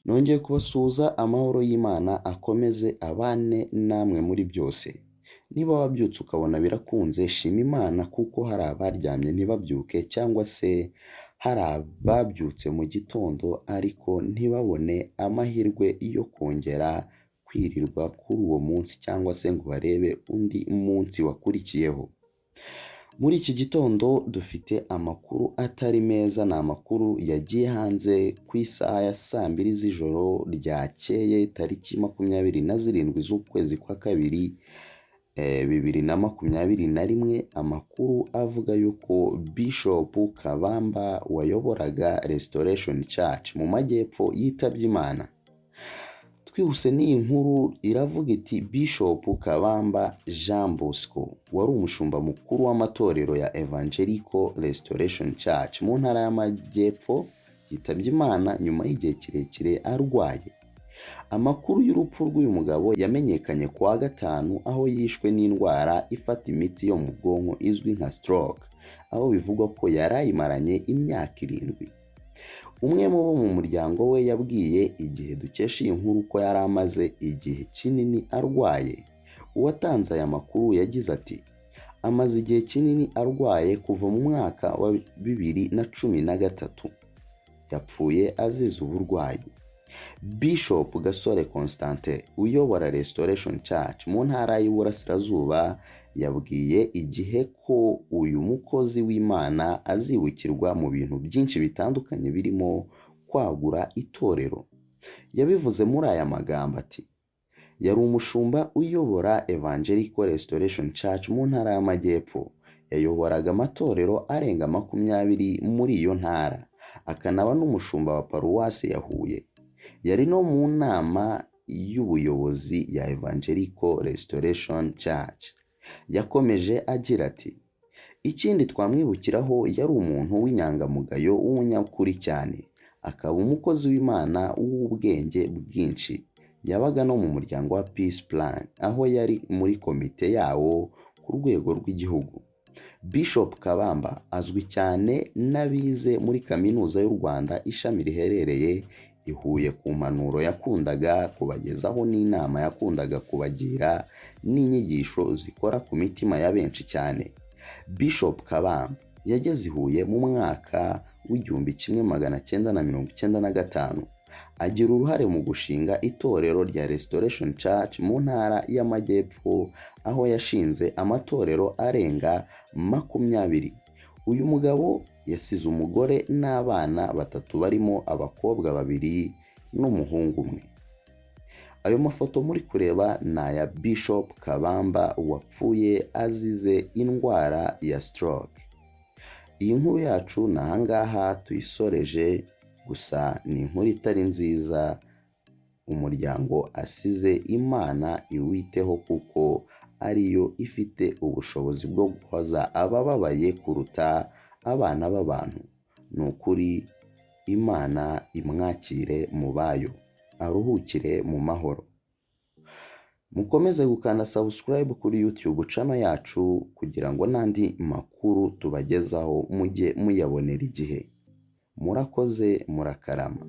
Nongeye kubasuhuza, amahoro y'Imana akomeze abane namwe muri byose. Niba wabyutse ukabona birakunze, shima Imana kuko hari abaryamye ntibabyuke cyangwa se hari ababyutse mu gitondo ariko ntibabone amahirwe yo kongera kwirirwa kuri uwo munsi cyangwa se ngo barebe undi munsi wakurikiyeho. Muri iki gitondo dufite amakuru atari meza, ni amakuru yagiye hanze ku isaha ya saa mbiri z'ijoro ryakeye tariki 27 z'ukwezi kwa kabiri 2021, amakuru avuga yuko Bishop Kabamba wayoboraga Restoration Church mu Majyepfo yitabye Imana. Twihuse n'iyi nkuru iravuga iti: Bishop Kabamba Jean Bosco wari umushumba mukuru w'amatorero ya Evangelical Restoration Church mu ntara y'Amajyepfo yitabye Imana nyuma y'igihe kirekire arwaye. Amakuru y'urupfu rw'uyu mugabo yamenyekanye ku wa gatanu, aho yishwe n'indwara ifata imitsi yo mu bwonko izwi nka stroke, aho bivugwa ko yari ayimaranye imyaka 7. Umwe mu bo mu muryango we yabwiye Igihe dukesha iyi nkuru ko yari amaze igihe kinini arwaye. Uwatanze aya makuru yagize ati: "Amaze igihe kinini arwaye kuva mu mwaka wa 2013. Yapfuye azize uburwayi." Bishop Gasore Constantin uyobora Restoration Church mu ntara y'Iburasirazuba yabwiye Igihe ko uyu mukozi w'Imana azibukirwa mu bintu byinshi bitandukanye birimo kwagura itorero. Yabivuze muri aya magambo ati: "Yari umushumba uyobora Evangelical Restoration Church mu ntara y'Amajyepfo. Yayoboraga amatorero arenga 20 muri iyo ntara, akanaba n'umushumba wa paruwasi ya Huye. Yari no mu nama y'ubuyobozi ya Evangelical Restoration Church." Yakomeje agira ati: "Ikindi twamwibukiraho, yari umuntu w'inyangamugayo, w'umunyakuri cyane, akaba umukozi w'Imana w'ubwenge bwinshi. Yabaga no mu muryango wa Peace Plan, aho yari muri komite yawo ku rwego rw'igihugu." Bishop Kabamba azwi cyane n'abize muri Kaminuza y'u Rwanda ishami riherereye i Huye ku mpanuro yakundaga kubagezaho n'inama yakundaga kubagira n'inyigisho zikora ku mitima ya benshi cyane. Bishop Kabamba yageze i Huye mu mwaka w'1995, agira uruhare mu gushinga itorero rya Restoration Church mu ntara y'Amajyepfo, aho yashinze amatorero arenga 20. Uyu mugabo yasize umugore n'abana batatu barimo abakobwa babiri n'umuhungu umwe. Ayo mafoto muri kureba ni aya Bishop Kabamba wapfuye azize indwara ya stroke. Iyi nkuru yacu ni ahangaha tuyisoreje, gusa ni inkuru itari nziza. Umuryango asize, Imana iwiteho kuko ariyo ifite ubushobozi bwo guhoza abababaye kuruta abana b'abantu. Ni ukuri Imana imwakire mu bayo, aruhukire mu mahoro. Mukomeze gukanda subscribe kuri YouTube channel yacu kugira ngo n'andi makuru tubagezaho mujye muyabonera igihe. Murakoze, murakarama.